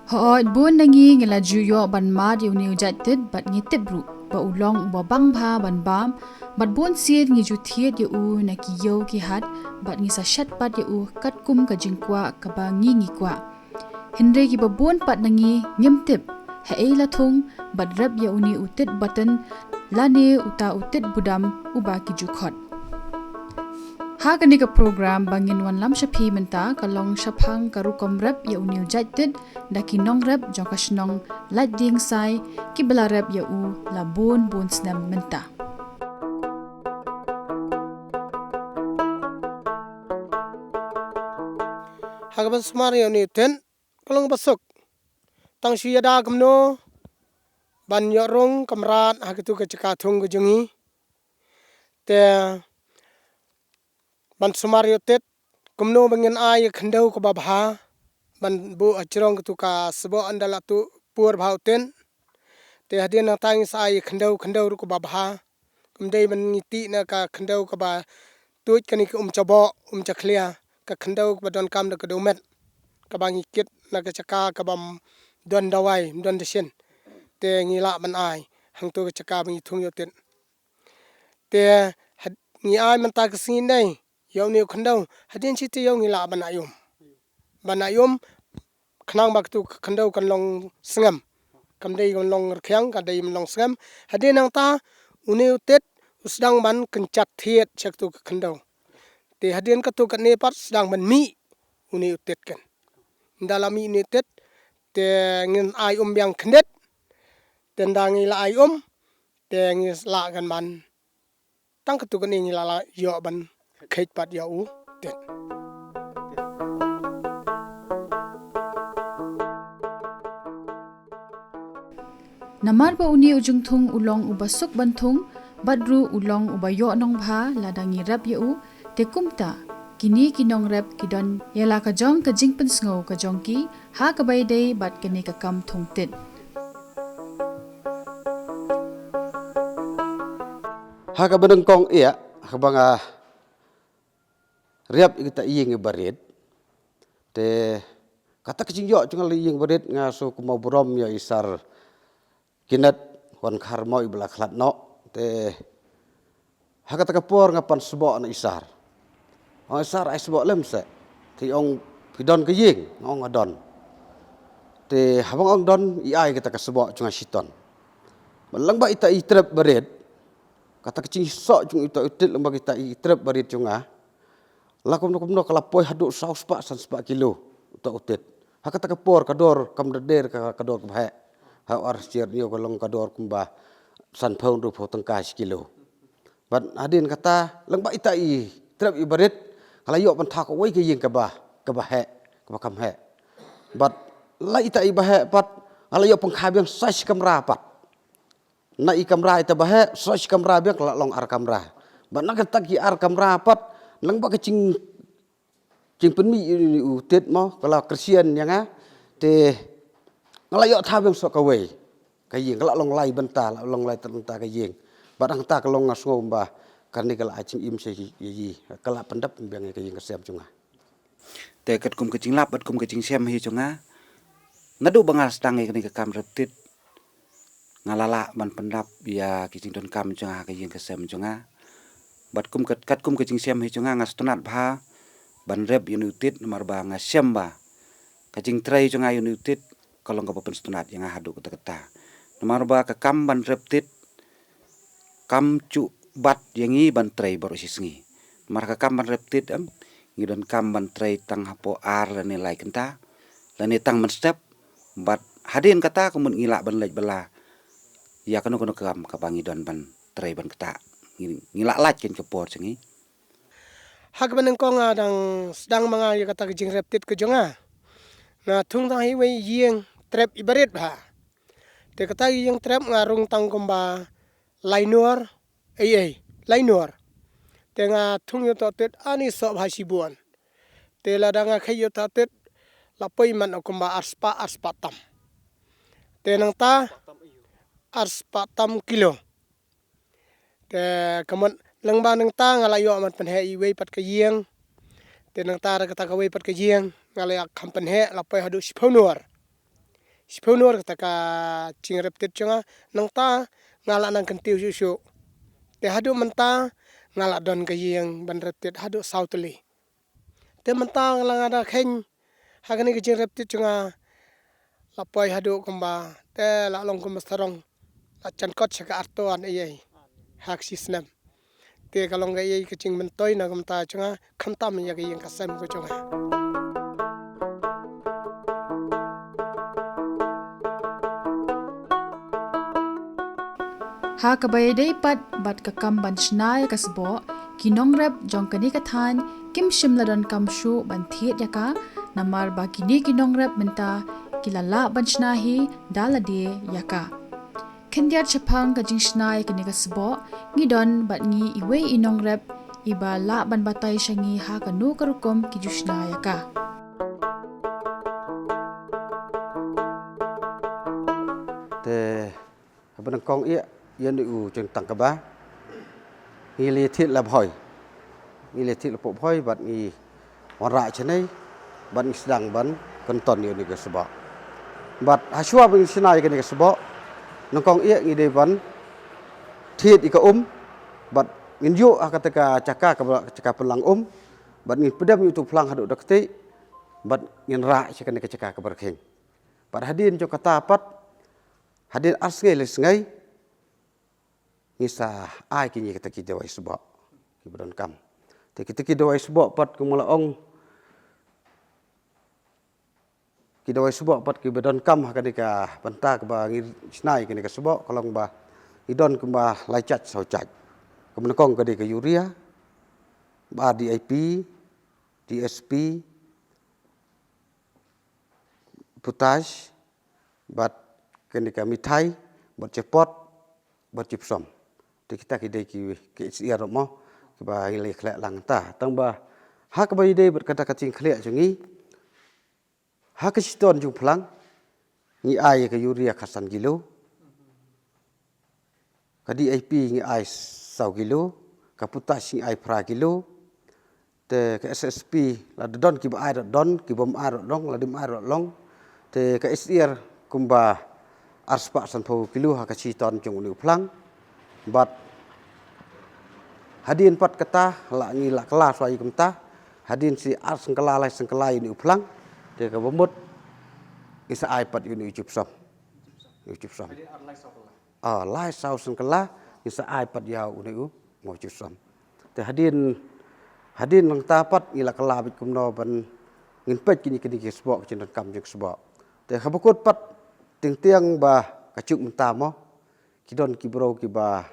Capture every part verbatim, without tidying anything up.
Hooid, bun na ngi ngi la ju ïoh ban mad ïa une u jait tit bad ngi tip ruh ba u long uba bang bha ban bam, bad bun sien ngi ju thied ïa u na ki ïew ki hat, bad ngi sa shet pat ïa u katkum ka jingkwah kaba ngi ngi kwah. Hynrei kiba bun pat na ngi ngim tip haei la thung bad rep ïa une u tit button lane uta u tit budam uba ki ju khot. Ha kane ka program ba ngin wanlam sha phi mynta ka long shaphang ka rukom rep ïa une u jait tit da ki nongrep jong ka shnong Laitdieng Sai kiba la rep ïa u la bun bun snem mynta. Ha kaban sumar ïa une u tit ka long ba suk. Tang shu ïada kumno ban ïoh rung ka mrad ha katu ka jaka thung ka jong ngi. Te ban sumar ïa u tit kumno ba ngin ai ïa ka khyndew kaba bha ban buh ha jrong katu ka sboh ynda la tuh pur bha u tit. Te hadien nangta ngin sa ai ïa ka khyndew, khyndew ruh kaba bha. Kam dei ban ngi tih na ka khyndew kaba tuid kane ka um jaboh, um jakhlia, ka khyndew kaba donkam da ka dewmet, kaba ngi kit na ka jaka kaba ym don dawai, ym don dashin. Te ngi lah ban ai hangto ka jaka ba ngi thung ïa u tit. Te had-, ngi ai mynta ka sngi nei ïa une u khyndew, hadien shi taïew ngi lah ban ai um. Ban ai um khnang ba katu ka khyndew kan long sngem. Kam dei kan long rkhiang, ka dei ban long sngem. Hadien nangta une u tit u sdang ban kynjat thied sha katu ka khyndew. Te hadien katu kane pat sdang ban mih une u tit kan. Ynda la mih une u tit te ngin ai um biang khyndiat. Te ynda ngi la ai um te ngi lah kan ban tang katu kane ngi la lah ïoh ban kheit pat ïa u tit. Namar ba une u jingthung u long uba suk ban thung bad ruh u long uba ïoh nongbha lada ngi rep ïa u, te kumta kine ki nongrep ki don ïa la ka jong ka jingpynsngew ka jong ki ha kaba ïadei bad kane ka kam thung tit. Ha kaba nyngkong ïa, ha kaba nga rep ïa kita ïing barit. Te kata ka jingïoh jong nga la ïing barit nga shu kumba burom ïa i Sar Kenneth Wankhar Moi ba la khlad noh. Te ha kata ka por nga pan sboh na i Sar. Ong i Sar ai sboh lem se. Te ong phi don ka ïing, nga ong nga don. Te haba nga ong don i ai kata ka sboh jong nga shiton. Ba lang ba ita i trep barit. Kata ka jingsoh jong ita u tit lang ba kita i trep barit jong nga. La kumno kumno ka la poi haduh saw spah san spah kilo uta u tit. Ha kata ka por ka dor kam da der ka, ka dor kaba heh. Ha u ar syiar ñiew ka long ka dor kumba san phew hynriew phew tyngka shi kilo. Bad hadien kata lang ba ita i trep i barit nga la ïoh ban thaw kawei ka ïing kaba, kaba heh, kaba kham heh. Bad la ita i ba heh pat nga la ïoh pynkhie biang sa shi kamra pat. Na i kamra ita ba heh, sa shi kamra biang ka la long ar kamra. Bad na kata ki ar kamra pat, lang ba ka jing, jingpynmih u tit mo, ka la kyrshan ïa nga. Te nga la ïoh thaw biang sa kawei ka ïing, ka la long lai bynta, la long lai bynta ka ïing. Bad hangta ka long nga sngew ba kane ka la ai jingim sha ïa i, ka la pyndep biang ïa ka ïing ka sem jong nga. Te katkum ka jinglap bad kum ka jingshem hi jong nga, naduh ba nga sdang ïa kane ka kam rep tit, nga la lah ban pyndap ïa ki jingdonkam jong nga ha ka ïing ka sem jong nga. Bad kum kat, katkum ka jingshem hi jong nga, nga sngewtynnat bha ban rep ïa une u tit namar ba nga shem ba ka jingtrei jong nga ïa une u tit ka long kaba pynsngewtynnat ïa nga haduh katta katta. Namar ba ka kam ban rep tit kam ju bat ïa ngi ban trei baroh shi sngi. Namar ka kam ban rep tit em, ngi donkam ban trei tang hapoh ar lane lai kynta lane tang mynstep. Bad hadien kata ka mut ngi lah ban leit bylla ïa kano kano ka kam kaba ngi don ban trei ban kata. Ngi, ngi lah lait kane ka por jong ngi. Ha kaba nyngkong nga dang sdang ma nga ïa kata ka jingrep tit ka jong nga, nga thung tang ha iwei i ïing trep iba rit bha. Te kata ka ïing trep nga rung tang kumba lai nor, ei ei, lai nor. Te nga thung ïa uta u tit ani soh bha shibun. Te lada nga kheiñ ïa uta u tit la poi mat na kumba ar spah, ar spah tam. Te nangta ar spah tam kilo. Te ka mut lyngba nangta nga la ïoh ban pynheh iwei pat ka ïing. Te nangta da kata kawei pat ka ïing nga la ïoh kham pynheh la poi haduh shiphew nor. Shiphew nur kata ka jingrep tit jong nga, nangta nga la nang kyntiew shuh shuh. Te haduh mynta nga la don ka ïing ban rep tit haduh saw tylli. Te mynta nga la nga da kheiñ ha kane ka jingrep tit jong nga, la poi haduh kumba, te la long kumba sarong, la jan kot sha ka arto an ei ei ha ka shi snem. Te ka long ka ei ei ka jingmyntoi na ka bynta jong nga, khamtam ïa ka ïing ka sem ka jong nga. Ha kaba ïadei pat bad ka kam ban shna ïa ka sboh, ki nongrep jong kane ka thaiñ kim shym la donkam shuh ban thied ïa ka, namar ba kine ki nongrep mynta ki la lah ban shna hi da lade ïa ka. Khyndiat shaphang ka jingshna ïa kane ka sboh, ngi don bad ngi iwei i nongrep iba lah ban batai sha ngi ha kano ka rukom ki ju shna ïa ka. Te haba nyngkong ïa, ïa une u jingtang kaba ngi la thied la bhoi. Ngi la thied la pok bhoi bad ngi wanrah shane bad ngi sdang ban pynton ïa une ka sboh. Bad hashwa ban ngi shna ïa kane ka sboh, nyngkong ïa ngi dei ban thied ïa ka um bad ngin ïoh ha kata ka jaka kaba jaka pynlang um bad ngin pdem ïa utu u phlang haduh da kti bad ngin rah sha kane ka jaka kaba rkhing. Bad hadien jong kata pat, hadien ar sngi lai sngi, ngi sa ai kine kita ki dawai sboh kiba donkam. Te kita ki dawai sboh pat kumba la ong, ki dawai sboh pat kiba donkam ha kane ka bynta kaba ngi shna ïa kane ka sboh ka long ba ngi don kumba lai jait saw jait. Kaba nyngkong ka dei ka urea, ba D I P, D S P, potash, bad kane ka mithai, bad jipot, bad jipsom. Te kita ki dei ki, ki S R mo, kiba ngi la khleh lang ta. Tang ba ha kaba ïadei bad kata ka jingkhleh jong ngi, ha ka shiton jong phlang ngi ai ka urea khatsan kilo. Ka D I P ngi ai saw kilo, ka potash ngi ai phra kilo, te ka S S P lada don kiba ai ruh don, kibym ai ruh long, lada ym ai ruh long. Te ka S R kumba ar spah sanphew kilo ha ka shiton jong une u phlang. Bad hadien pat kata la ngi la kylla shuwa ïa kumta, hadien shi ar sngewkylla lai sngewkylla ïa une u phlang. Te kaba mut ngi sa ai pat ïa une u jipsom. U jipsom. Ah, lai saw sngewkylla, ngi sa ai pat ïa une u, mo jipsom. Te hadien, hadien nangta pat ngi la kylla beit kumno ban ngin peit kine kine ki sboh, ki jingdonkam jong ki sboh. Te haba kut pat, teng teng ba ka juk mynta mo, ki don ki briew kiba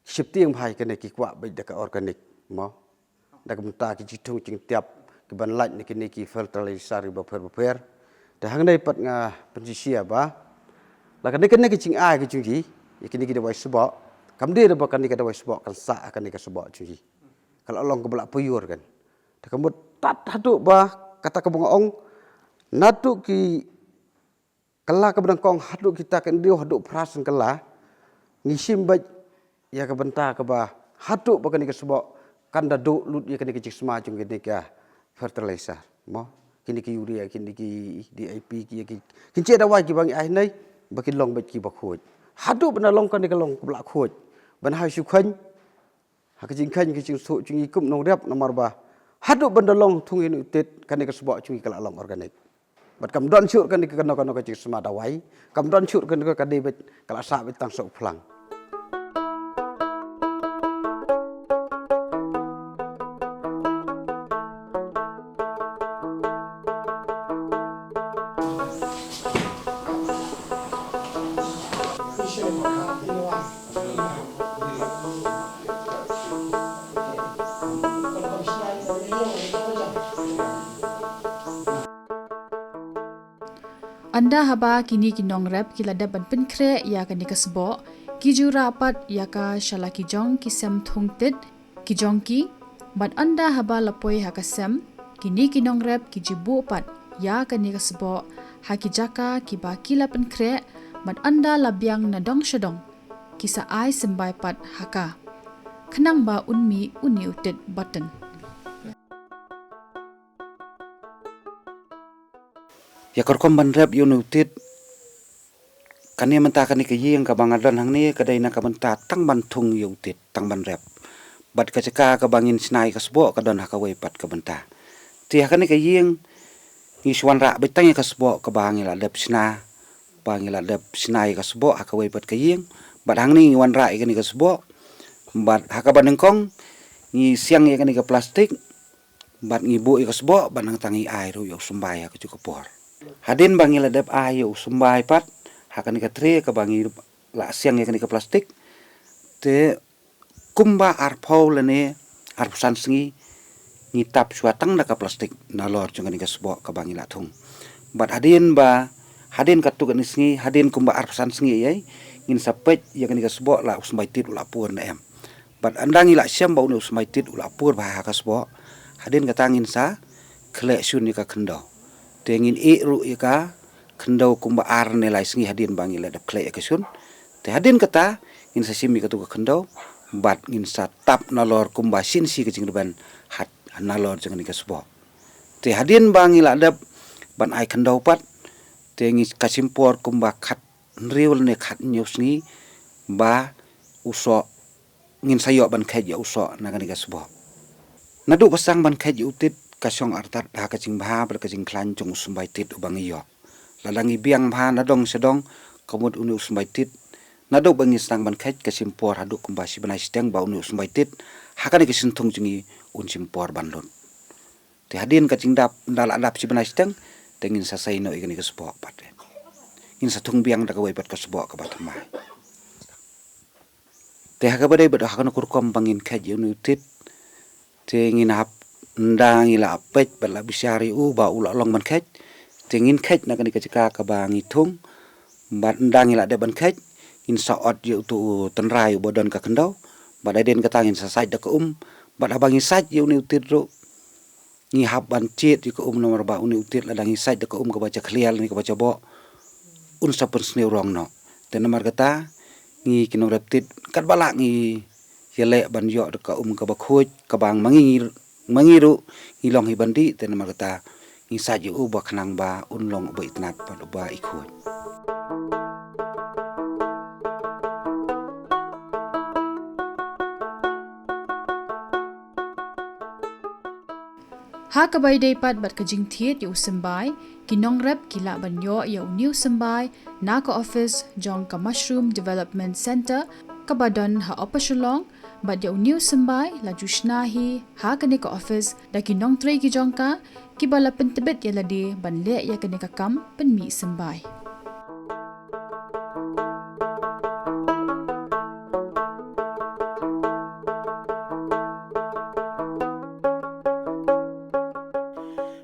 sheptieng bha ïa kane, ki kwah beit da ka organic mo. Da ka bynta ki jingthung jingtiap kiban lait na kine ki fertilizer bapher bapher. Te hangne pat nga pynshisha ba la kane kane ki jingai ki jong ki, ïa kine ki dawai sboh, kam dei ba kane ka dawai sboh kan sah ha kane ka sboh jong ki. Ka la long kaba la pure kan. Te ka mut tad haduh ba kata kaba nga ong, naduh ki kylla kaba nyngkong haduh kita ki hynriew haduh phra sngewkylla, ngi shim beit ïa ka bynta kaba haduh ba kane ka sboh kan da duh lut ïa kane ka jingsma jong kane ka fertilizer mo, kine ki urea, kine ki D I P, ki, ki, kin jia dawai kiba ngi ai hangne ba kin long beit kiba khuid. Haduh ban da long kane ka long kaba la khuid, ban ha shu kheiñ ha ka jingkheiñ ka jingsuk jong ngi kum nongrep, namar ba haduh ban da long thung ïa une u tit, kane ka sboh jong ngi ka la long organic. Bad kam don shuh kane ka kano kano ka jingsma dawai, kam don shuh kane ka, ka dei beit, ka la sah beit tang sha u phlang. Ynda haba kine ki nongrep ki la dep ban pynkhreh ïa kane ka sboh, ki ju rah pat ïa ka sha la ki jong ki sem thung tit ki jong ki, bad ynda haba la poi ha ka sem, kine ki nongrep ki ju buh pat ïa kane ka sboh ha ki jaka kiba ki la pynkhreh, bad ynda la biang na dong sha dong, ki sa ai symbai pat ha ka, khnang ba un mih une u tit button. Ïa ka rukom ban rep ïa une u tit, Kane mynta kane ka ïing kaba nga don hangne ka dei na ka bynta tang ban thung ïa u tit, tang ban rep. Bad ka jaka kaba ngin shna ïa ka sboh ka don ha kawei pat ka bynta. Te ha kane ka ïing ngi shu wanrah beit tang ïa ka sboh kaba ngi la dep shna, ba ngi la dep shna ïa ka sboh ha kawei pat ka ïing. Bad hangne ngi wanrah ïa kane ka sboh. Bad ha kaba nyngkong ngi siang ïa kane ka plastik, bad ngi buh ïa ka sboh, bad nangta ngi ai ruh ïa u symbai ha kajuh ka por. Hadien ba ngi la dep ai ïa u symbai pat ha kane ka tray kaba ngi la siang ïa kane ka plastik, te kumba arphew lane arphew san sngi ngi tap shuwa tang da ka plastik nalor jong kane ka sboh kaba ngi la thung. Bad hadien ba, hadien katto katne sngi, hadien kumba arphew san sngi ïa, ngin sa peit ïa kane ka sboh la u symbai tit u la pur ne em. Bad ynda ngi la shem ba une u symbai tit u la pur bha ha ka sboh, hadien kata ngin sa khleh shun ïa ka khyndew. Te ngin ïeh ruh ïa ka khyndew kumba ar ne lai sngi hadien ba ngi la dep khleh ïa ka shun. Te hadien kata ngin sa shim ïa katu ka khyndew, bad ngin sa tap nalor kumba shisien shi ka jingrben ha nalor jong kane ka sboh. Te hadien ba ngi la dep ban ai khyndew pat, te ngi ka shim por kumba khathynriew lane khathynñiew sngi ba u soh, ngin sa ïoh ban kheit ïa u soh na kane ka sboh. Naduh ba sdang ban kheit ïa u tit ka shong artat ha ka jingbha bad ka jingkhlaiñ jong u symbai tit uba ngi ïoh. Lada ngi biang bha na dong sha dong, ka mut une u symbai tit, naduh ba ngi sdang ban kheit ka shim por haduh kumba shi bnai shiteng ba une u symbai tit ha kane ka synthung jong ngi un shim por ban lut. Te hadien ka jingdap, ynda la dap shi bnai shiteng, te ngin sa sei noh ïa kane ka sboh pat. Ngin sa thung biang da kawei pat ka sboh kaba thymmai. Te ha kaba dei bad ha kano ka rukom ba ngin kheit ïa une u tit, te ngin hap, ynda ngi la peit bad la bishar ïa u ba u la long ban kheit, te ngin kheit na kane ka jaka kaba ngi thung. Bad ynda ngi la dep ban kheit, ngin sa ot ïa uto u tynrai uba don ka khyndew. Bad hadien kata ngin sa sait da ka um. Bad haba ngi sait ïa une u tit ruh, ngi hap ban jied ïa ka um namar ba une u tit lada ngi sait da ka um kaba jakhlia ne kaba jaboh, un sa pynsniew rong noh. Te namar kata ngi ki nongrep tit katba lah ngi ïaleh ban ïoh da ka um kaba khuid, kaba ma ngi, ma ngi ruh ngi long hi ban dih, te namar kata ngi sait ïa u ba khnang ba un long uba itynnad bad uba ikhuid. Ha kaba ïadei pat bad ka jingthied ïa u symbai, ki nongrep ki lah ban ïoh ïa une u symbai na ka office jong ka Mushroom Development Centre kaba don ha Upper Shillong, bad ïa une u symbai la ju shna hi ha kane ka office da ki nongtrei ki jong ka, kiba la pyntbit ïa lade ban leh ïa kane ka kam pynmih symbai.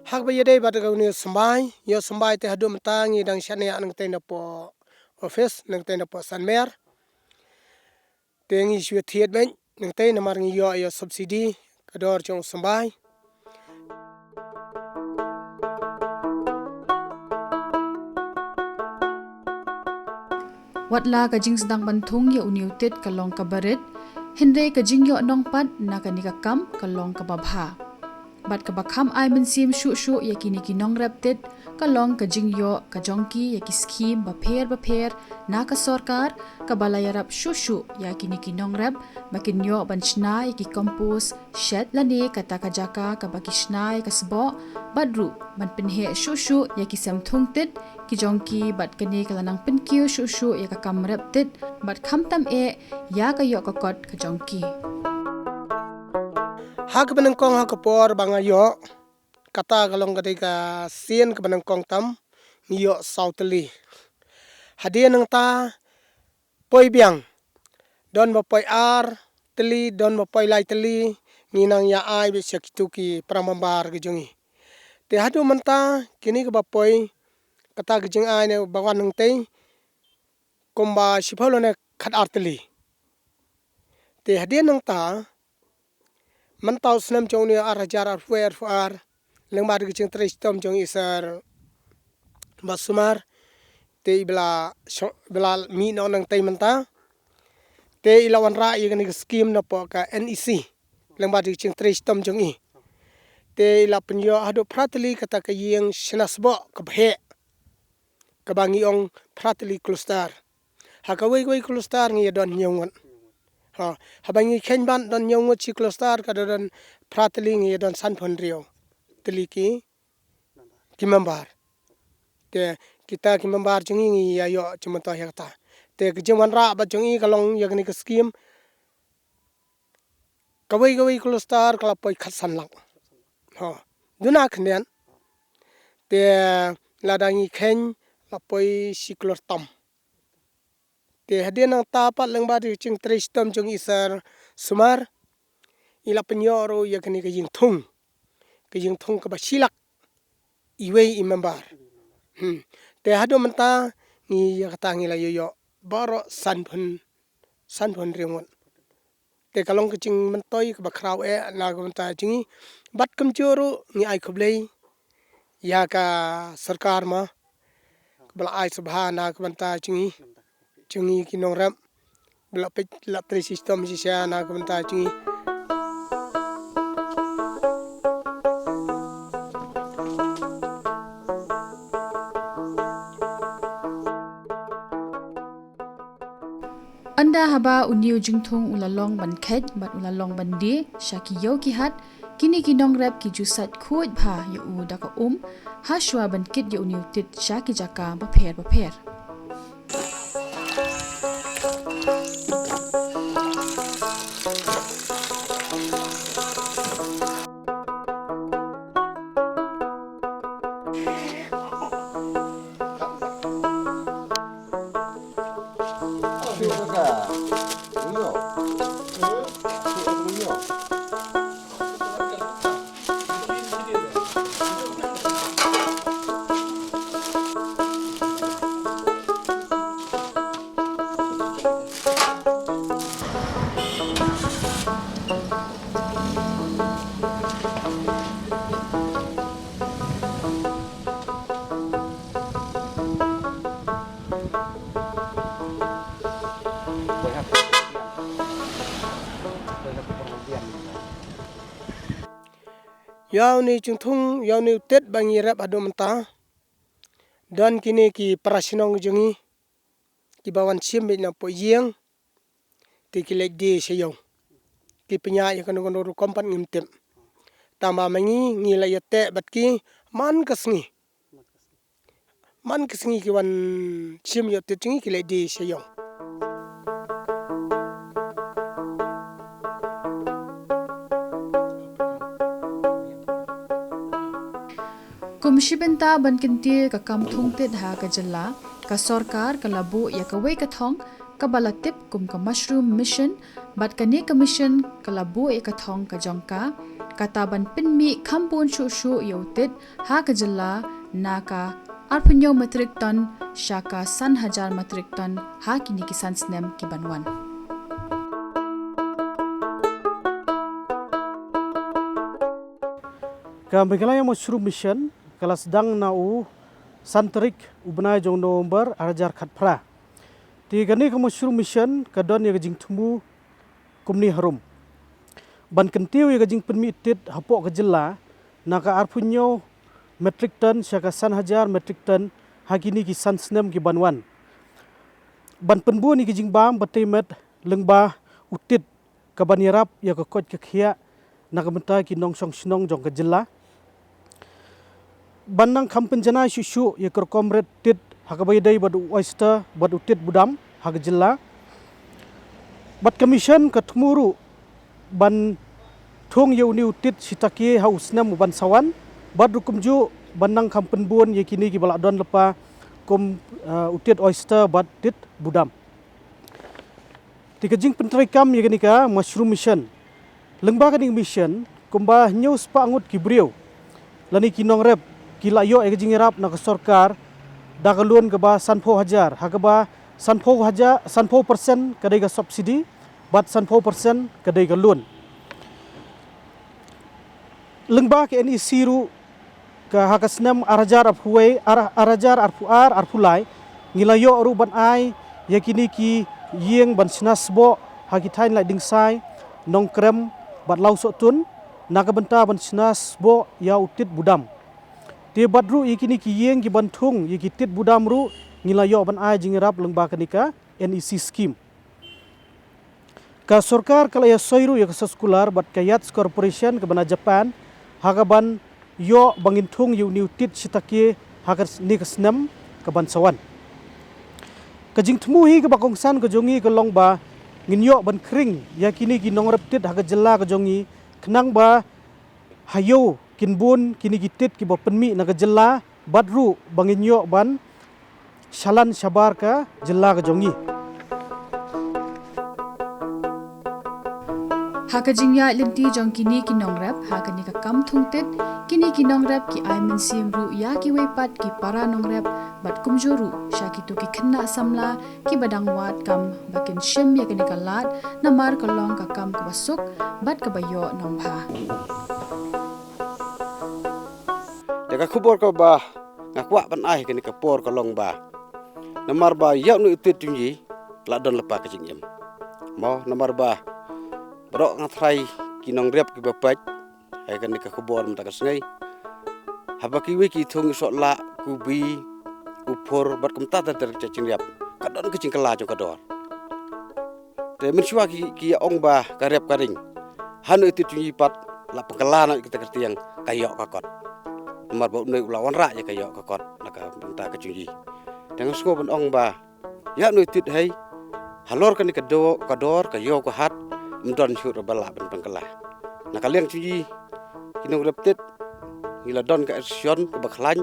Ha kaba ïadei bad une u symbai, ïa u symbai te haduh mynta ngi dang shaniah nangtei napoh office, nangtei napoh Sanmer. Te ngi shu thied beit nangtei namar ngi ïoh ïa subsidy ka dor jong u symbai. Watla ka jingsdang ban thung ïa une u tit ka long kaba rit, hynrei ka jingïoh nongpat na kane ka kam ka long kaba bha. Bad kaba kham ai mynsiem shuh shuh ïa kine ki nongrep tit ka long ka jingïoh ka jong ki ïa ki skhim bapher bapher na ka sorkar, kaba la ïarap shuh shuh ïa kine ki nongrep ba kin ïoh ban shna ïa ki compost shed lane kata ka jaka kaba ki shna ïa ka sboh, bad ruh ban pynheh shuh shuh ïa ki sem thung tit ki jong ki, bad kane ka la nang pynkiew shuh shuh ïa ka kam rep tit bad khamtam eh ïa ka ïoh ka kot ka jong ki. Ha kaba nyngkong ha ka por ba nga ïoh, kata ka long ka dei ka sien kaba nyngkong tam ngi ïoh saw tylli. Hadien nangta poi biang, don ba poi ar tylli, don ba poi lai tylli, ngi nang ïa ai beit sha kitu ki para member ki jong ngi. Te haduh mynta kine kiba poi, kata ka jingai ne ba wan nangtei kumba shiphew lane khatar tylli. Te hadien nangta mynta u snem jong une ar hajar arphew wei arphew ar, lyngba da ka jingtrei shitom jong i Sir Basumar, te i ba la shong, ba la mih noh nangtei mynta. Te i la wanrah ïa kane ka skim napoh ka N E C lyngba da ka jingtrei shitom jong i. Te i la pynïoh haduh phra tylli kata ka ïing shna sboh kaba heh, kaba ngi ong phra tylli cluster. Ha kawei kawei cluster ngi ïa don hynñiew ngut. Ha, haba ngi kheiñ ban don hynñiew ngut shi cluster, ka don phra tylli ngi ïa don sanphew hynriew tylli ki, ki member. Te kita ki member jong ngi ngi ïa ïoh jingmyntoi ïa kata. Te ka jingwanrah bad jong ngi ka long ïa kane ka skim. Kawei kawei cluster ka la poi khatsan lak. Ho. Duna khyndiat. Te lada ngi kheiñ la poi shi klur tam. Te hadien nangta pat lyngba ka jingtrei shitom jong i Sir Sumar, i la pynïoh ruh ïa kane ka ïingthung. Ka ïingthung kaba shi lak iwei i member. Hmm. Te haduh mynta ngi ïa kata ngi la ïoh ïoh baroh sanphew, sanphew hynriew ngut. Te ka long ka jingmyntoi kaba khraw eh na ka bynta jong ngi. Bad kumjuh ruh ngi ai khublei ïa ka sorkar ma, kaba la ai sngewbha na ka bynta jong ngi, jong ngi ki nongrep. Ba la peit, la trei shitom shisha na ka bynta jong ngi. Ynda haba une u jingthung u la long ban kheit bad u la long ban die sha ki ïew ki hat, kine ki nongrep ki ju sait khuid bha ïa u da ka um, ha shuwa ban kit ïa une u tit sha ki jaka bapher bapher. Ïa une u jingthung, ïa une u tit ba ngi rep haduh mynta, don kine ki para shnong jong ngi kiba wan shim beit na poh ïing. Te ki leit die sha ïew. Ki pynïaid ïa kano kano rukom pat ngim tip. Tangba ma ngi ngi la ïateh bad ki man ka sngi. Man ka sngi ki wan shim ïa u tit jong ngi, ki leit die sha ïew. Kum shi bynta ban kyntiew ïa ka kam thung tit ha ka jylla, ka sorkar ka la buh ïa kawei ka thong kaba la tip kum ka Mushroom Mission, bad kane ka mission ka la buh ïa ka thong ka jong ka, kata ban pynmih kham bun shuh shuh ïa u tit ha ka jylla, na ka arphew hynñiew metric ton sha ka san hajar metric ton ha kine ki san snem ki ban wan. Ka Meghalaya Mushroom Mission ka la sdang na u san tarik u bnai jong November ar hajar khatphra. Te kane ka Mushroom Mission ka don ïa ka jingthmu kumne harum: ban kyntiew ïa ka jingpynmih tit hapoh ka jylla na ka arphew hynñiew metric ton sha ka san hajar metric ton ha kine ki san snem ki ban wan. Ban pynbun ïa ki jingbam ba tei met lyngba u tit, kaban ïarap ïa ka koit ka khiah na ka bynta ki nongshong shnong jong ka jylla. Ban nang kham pynjanai shuh shuh ïa ka rukom rit tit ha kaba ïadei bad u oyster bad u tit budam ha ka jylla. Bad ka mission ka thmu ruh ban thung ïa une u tit shitaki ha u snem u ban sa wan, bad ruh kumjuh ban nang kham pynbun ïa kine kiba la don lypa kum, eh, u tit oyster bad tit budam. Te ka jingpyntreikam ïa kane ka Mushroom Mission, lyngba kane ka mission kumba hynñiew spah ngut ki briew lane ki nongrep ki la ïoh ïa ka jingïarap na ka sorkar da ka loan kaba sanphew hajar, ha kaba sanphew hajar, sanphew percent ka dei ka subsidy bad sanphew percent ka dei ka loan. Lyngba ka N E C ruh, ka ha ka snem ar hajar arphew wei, ar, ar hajar arphew ar, arphew lai, ngi la ïoh ruh ban ai ïa kine ki ïing ban shna sboh ha ki thaiñ Laitdingsai, Nongkrem bad Lawsohtun, na ka bynta ban shna sboh ïa u tit budam. Te bad ruh ïa kine ki ïing ki ban thung ïa ki tit budam ruh ngi la ïoh ban ai jingïarap lyngba kane ka NEC scheme. Ka sorkar ka la ïa soi ruh ïa ka soskular bad ka Yates Corporation kaba na Japan ha kaban ïoh ba ngin thung ïa une u tit shitakïa ha kane ka snem kaban sa wan. Ka jingthmu hi kaba kongsan ka jong ngi ka long ba ngin ïoh ban khring ïa kine ki nongrep tit ha ka jylla ka jong ngi, khnang ba ha ïew kin bun kine ki tit kiba pynmih na ka jylla bad ruh ba ngin ïoh ban shalan shabar ka jylla ka jong ngi. Ha ka jingïaid lynti jong kine ki nongrep ha kane ka kam thung tit, kine ki nongrep ki ai mynsiem ruh ïa kiwei pat ki para nongrep bad kumjuh ruh sha kito ki khynnah samla kiba dang wad kam ba kin shim ïa kane ka lad, namar ka long ka kam kaba suk bad kaba ïoh nongbha. Te ka khubor kaba nga kwah ban ai kane ka por ka long ba, namar ba ïa une u tit jong ngi la don lypa ka jingim. Mo, namar ba baroh nga tharai ki nongrep kiba peit ha kane ka khubor mynta ka sngi, haba kiwei ki thung ïa sohlah, kubi, u phur bad kumta ter ter ki jait jingriap, ka don ka jingkylla jong ka dor. Te mynshuwa ki, ki ïa ong ba ka rep ka ring. Ha une u tit jong ngi pat la pynkylla noh ïa kata ka kyrteng ka ïoh ka kot. Namar ba une u la wanrah ïa ka ïoh ka kot na ka bynta ka jong ngi. Te nga sngew ban ong ba ïa une u tit hi, halor kane ka do-, ka dor, ka ïew ka hat, ym don shuh ruh ba lah ban pynkylla. Na ka liang jong ngi ki nongrep tit, ngi la don ka association kaba khlaiñ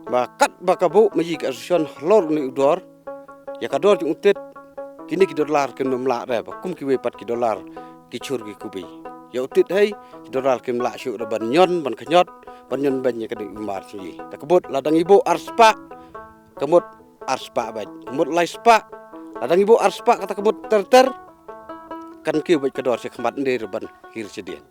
ba katba ka buh ma ngi ka association halor une u dor, ïa ka dor jong u tit, kine ki dollar kin ym lah re ba kum kiwei pat ki dollar ki chur ki kubi. Ïa u tit hi, ki dollar kim lah shuh re ban ñion, ban khñiot, ban ñion beiñ ïa kane u mar jong ngi. Te ka mut lada ngi buh ar spah, ka mut ar spah beit. Ka mut lai spah, lada ngi buh ar spah kata ka mut ter ter, kan kiew beit ka dor shakhmat, ym dei re ban kiew shadien.